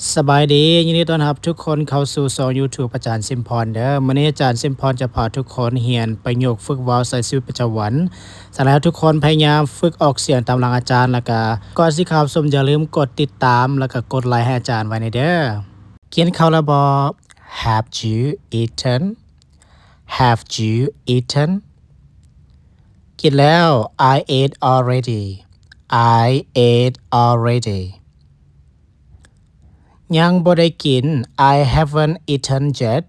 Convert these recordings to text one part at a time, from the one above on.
ສະບາຍດີ, ຍິນດີຕ້ອນຮັບທຸກຄົນເຂົ້າສູ່ຊ່ອງ YouTube ອາຈານສິມພອນເດີ. ມື້ນີ້ອາຈານສິມພອນຈະພາທຸກຄົນຮຽນປະໂຫຍກຝຶກເວົ້າໃສ່ຊີວິດປະຈຳວັນ. ສະນັ້ນແລ້ວທຸກຄົນພະຍາຍາມຝຶກອອກສຽງຕາມຫຼັງອາຈານ ແລ້ວກະກ່ອນຊິເຂົ້າຊົມຢ່າລືມກົດຕິດຕາມ ແລ້ວກະກົດໄລໃຫ້ອາຈານໄວ້ແດ່ເດີ. ກິນເຂົ້າແລ້ວບໍ່? Have you eaten? Have you eaten? ກິນແລ້ວ. I ate already. I ate already. ຍັງບໍ່ໄດ້ກິນ. I haven't eaten yet.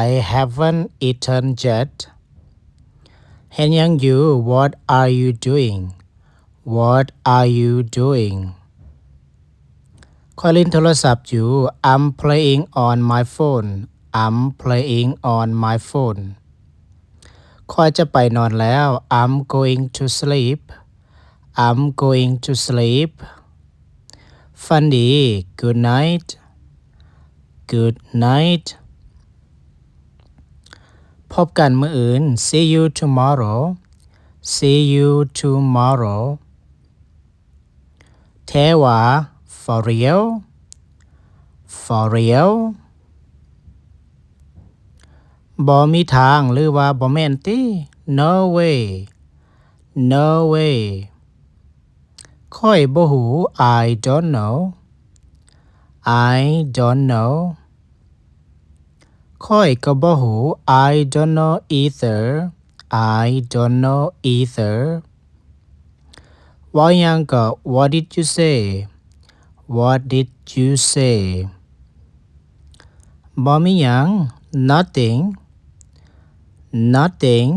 I haven't eaten yet. ເຮັດຫຍັງຢູ່? What are you doing? What are you doing? ຂ້ອຍຫຼິ້ນໂທລະສັບຢູ່. I'm playing on my phone. I'm playing on my phone. ຂ້ອຍຈະໄປນອນແລ້ວ. I'm going to sleep. I'm going to sleep. ຝັນດີ. Good night. Good night. ພົບກັນມື້ອື່ນ. See you tomorrow. See you tomorrow. ແທ້ຫວາ? For real? For real? ບໍ່ມີທາງ ຫຼືວ່າບໍ່ແມ່ນຕິ? No way. No way. ຂ້ອຍບໍ່ຮູ້. I don't know. I don't know. ຂ້ອຍກໍບໍ່ຮູ້. I don't know either. I don't know either. ເວົ້າຫຍັງກໍ? What did you say? What did you say? ບໍ່ມີຫຍັງ. Nothing. Nothing.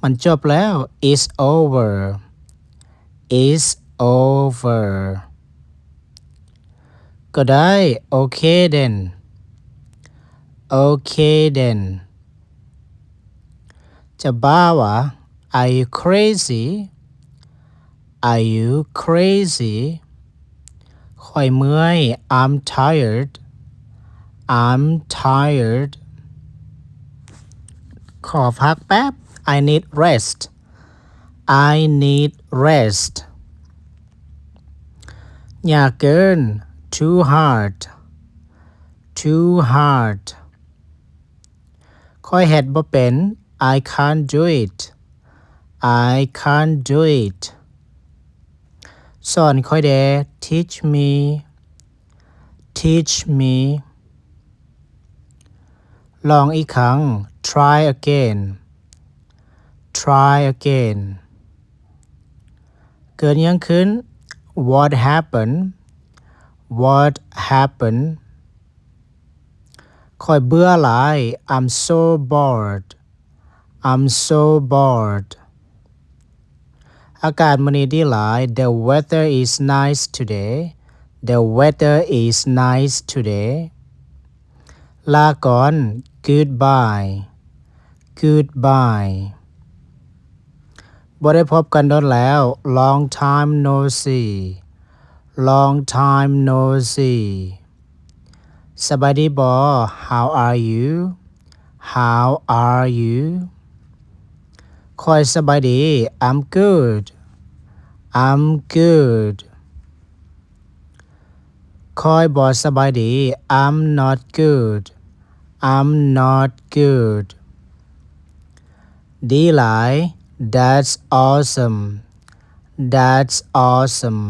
ມັນຈົບແລ້ວ. It's over. It's over. ກໍໄດ້. Okay then. Okay then. ຈະບ້າຫວາ? Are you crazy? Are you crazy? ຂ້ອຍເມື່ອຍ. I'm tired. I'm tired. ຂໍພັກແປັບ. I need rest. I need rest. ຍາກເກີນ. Too hard. Too hard. ຂ້ອຍເຮັດບໍ່ເປັນ. I can't do it. I can't do it. ສອນຂ້ອຍແດ່. Teach me. Teach me. ລອງອີກຄັ້ງ. Try again. Try again. ເກີດຫຍັງຂຶ້ນ? What happened? What happened? ຂ້ອຍເບື່ອຫຼາຍ. I'm so bored. I'm so bored. ອາກາດມື້ນີ້ດີຫຼາຍ. The weather is nice today. The weather is nice today. ລາກ່ອນ. Goodbye. Goodbye. ບໍ່ໄດ້ພົບກັນດົນແລ້ວ. Long time no see. Long time no see. ສະບາຍດີບໍ່? How are you? How are you? ຂ້ອຍສະບາຍດີ. I'm good. I'm good. ຂ້ອຍບໍ່ສະບາຍດີ. I'm not good. I'm not good. ດີຫຼາຍ. That's awesome. That's awesome.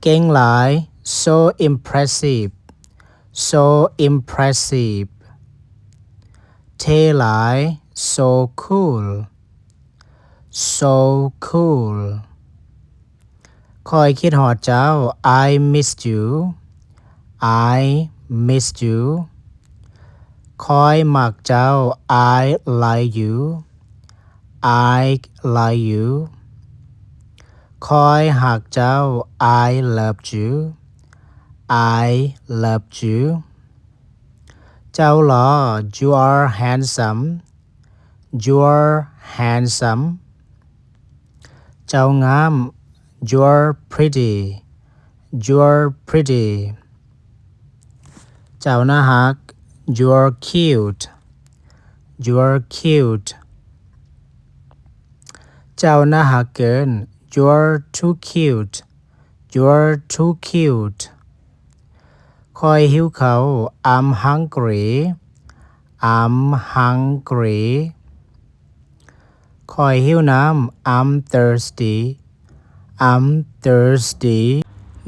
ເກັ່ງຫຼາຍ. So impressive. So impressive. ເທ່ຫຼາຍ. So cool. So cool. ຂ້ອຍຄິດຮອດເຈົ້າ. I miss you. I miss you. ຂ້ອຍມັກເຈົ້າ. I like you. I like you. ຂ້ອຍຮັກເຈົ້າ. I love you. I love you. ເຈົ້າຫຼໍ່. You are handsome. You're handsome. ເຈົ້າງາມ. You're pretty. You're pretty. ເຈົ້າໜ້າຮັກ. You're cute. You're cute. ເຈົ້າໜ້າຮັກເກີນ. You're too cute. You're too cute. ຂ້ອຍຫິວເຂົ້າ. I'm hungry. I'm hungry. ຂ້ອຍຫິວນ້ຳ. I'm thirsty. I'm thirsty.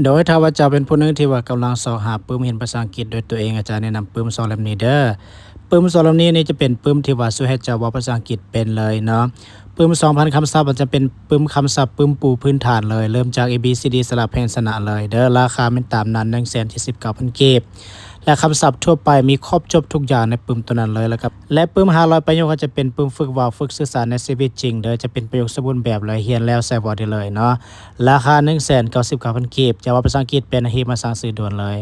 ໂດຍຖ້າວ່າເຈົ້າເປັນຜູ້ໜຶ່ງທີ່ວ່າກຳລັງຊອກຫາປຶ້ມຮຽນພາສາອັງກິດດ້ວຍຕົວເອງ, ອາຈານແນະນຳປຶ້ມສອງເຫຼັ້ມນີ້ເດີ. ປຶ້ມສອງເຫຼັ້ມນີ້ນີ້ຈະເປັນປຶ້ມທີ່ວ່າຊ່ວຍໃຫ້ເຈົ້າເວົ້າພາສາອັງກິດເປັນເລີຍເນາະ. ປຶ້ມສອງພັນຄຳສັບ ມັນຈະເປັນປຶ້ມຄຳສັບ, ປຶ້ມປູພື້ນຖານເລີຍ, ເລີ່ມຈາກ A B C D ສະຫຼະພະຍັນຊະນະເລີຍເດີ. ລາຄາແມ່ນຕາມນັ້ນ ໜຶ່ງແສນເຈັດສິບເກົ້າພັນກີບ ແລະ ຄຳສັບທົ່ວໄປມີຄົບຈົບທຸກຢ່າງໃນປຶ້ມໂຕນັ້ນເລີຍ. ແລ້ວກໍ ແລະ ປຶ້ມຫ້າຮ້ອຍປະໂຫຍກ ກໍຈະເປັນປຶ້ມຝຶກເວົ້າ, ຝຶກສື່ສານໃນຊີວິດຈິງເດີ, ຈະເປັນປະໂຫຍກສົມບູນແບບເລີຍ, ຮຽນແລ້ວໃຊ້ເວົ້າໄດ້ເລີຍເນາະ. ລາຄາ ໜຶ່ງແສນເກົ້າສິບເກົ້າພັນກີບ. ຈະເວົ້າພາສາອັງກິດເປັນ ໃຫ້ຮີບມາສັ່ງຊື້ດ່ວນເລີຍ.